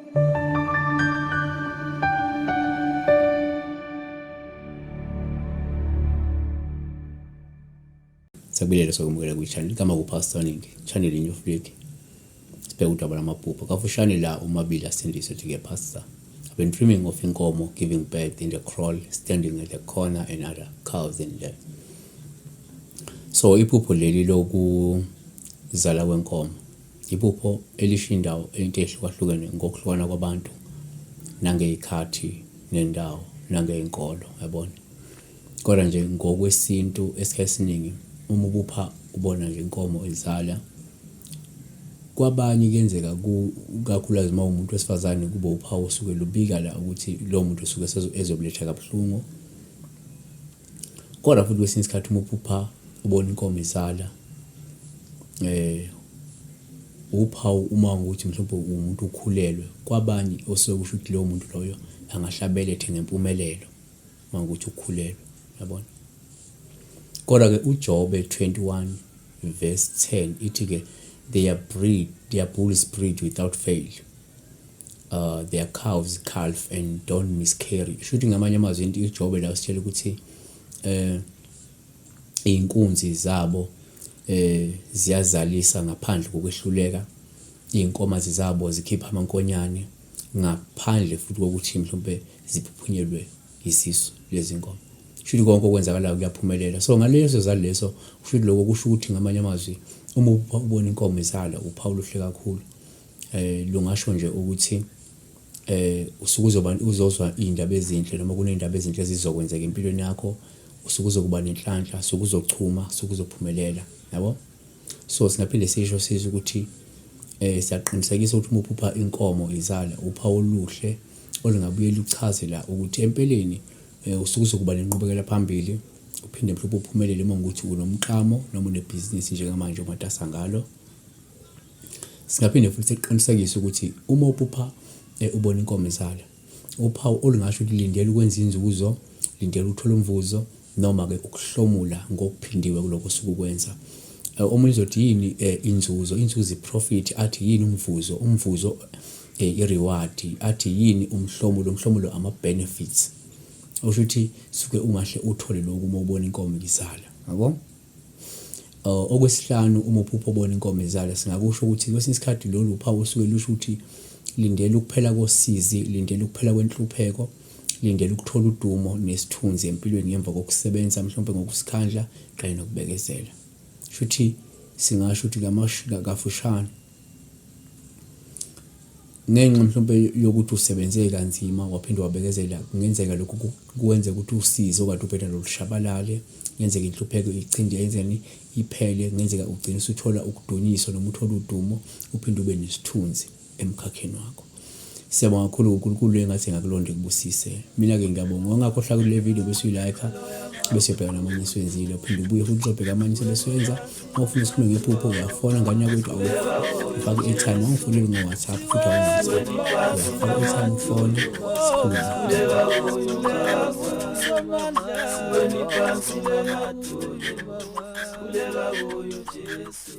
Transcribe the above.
Siyakubilela sokwamukela kwi-channel igama kuPastor Ningi, channel in Freak. Sibheke udaba lamaphupho. Kafushane la umabili asindiswe ethi ke Pastor. I've been dreaming of inkomo giving birth in the kraal, standing at the corner and other cows in there. So iphupho leli lokuzala kwenkomo iphupho elisho indawo into ehlukahlukene ngokuhlukana kwabantu nangey'khathi nendawo nangey'nkolo yabona. Kodwa nje ngokwesintu esikhathi esiningi uma ubupha ubona nje inkomo izala kwabanye kuyenzeka kakhulukazi uma umuntu wesifazane kube uphawu osuke lubika la ukuthi lowo muntu usuke ezobuletha kabuhlungu. Kodwa futhi kwesinye isikhathi uma uphupha ubona inkomo izala uphawu uma ukuthi mhlawumbe umuntu ukhulelwe kwabanye osuke kusho ukuthi lowo muntu loyo angahle abelethe ngempumelelo. Mangukuthi ukhulelwe, yabona. Kodwa ke uJobe 21 verse 10 ithi ke their breed their bulls breed without fail. Their cows calf and don't miscarry. Shuthi ngamanye amazwi into iJobe la usitshela ukuthi iy'nkunzi zabo ziyazalisa ngaphandle kokwehluleka, iy'nkomazi zabo zikhipha amankonyane ngaphandle futhi kokuthi mhlawumbe ziphuphunyelwe yisisu lezi nkomo. Shuthi konke okwenzakalayo kuyaphumelela. So ngaleso zalo leso kushuthi lokho kusho ukuthi ngamanye amazwi uma ubona inkomo izala uphawu oluhle kakhulu. Lungasho nje ukuthi usuke uzoba uzozwa iy'ndaba ezinhle noma kuney'ndaba ezinhle ezizokwenzeka empilweni yakho, usuke uzokuba nenhlanhla, usuke uzochuma, usuke uzophumelela, yabo? So singaphinde sisho sithi ukuthi siyaqinisekisa ukuthi uma uphupha inkomo izala uphawu oluhle olungabuye luchaze la ukuthi empeleni usuke uzokuba nenqubekela phambili, uphinde mhlawumbe uphumelele uma ukuthi unomklamo noma unebhizinisi njengamanje omatasa ngalo. Singaphinde futhi siqinisekise ukuthi uma uphupha ubona inkomo izala, uphawu olungasho ukuthi lindela ukwenza inzuzo, lindela ukuthola umvuzo noma-ke ukuhlomula ngokuphindiwe kulokho osuke ukwenza. Omunye uzothi yini inzuzo? Inzuzo i-profit, athi yini umvuzo? Umvuzo i-reward, athi yini umhlomulo? Umhlomulo ama-benefits. Okusho ukuthi suke ungahle uthole lokhu uma ubona inkomo izala, yabo? Okwesihlanu, uma uphupha ubona inkomo izala, singakusho ukuthi kwesinye isikhathi lolu uphawu osuke lusho ukuthi lindela ukuphela kosizi, lindela ukuphela kwenhlupheko, lindela ukuthola udumo nesithunzi empilweni ngemva kokusebenza mhlawumbe ngokusikhandla kanye nokubekezela. Shuthi singasho ukuthi kafushane ngenxa mhlawumbe yokuthi usebenze kanzima waphinde wabekezela, kungenzeka lokhu kuwenze ukuthi usizi okade ubhekene nalo lushabalale, kungenzeka inhlupheko ichinde yenzeni iphele, kungenzeka ugcine usuthola ukudunyiswa noma uthole udumo uphinde ube nesithunzi emkhakheni wakho. Siyabonga kakhulu uNkulunkulu engathi engakulonda ekubusise. Mina-ke ngiyabonga. Ungakhohlwa kule video bese uyi-like bese ubheka namanye esiwenzile, uphinde ubuye futhi uzobheka amanye sebesuwenza. Uma ufuna sikhulume ngephupho uyafona ngane yakwethu awufake i-airtime, awungifoneli ngo-WhatsApp futhi awuna-WhatsApp. Uyafaka i-airtime ufone sikhulume. Sikhuleka kuyo Jesu.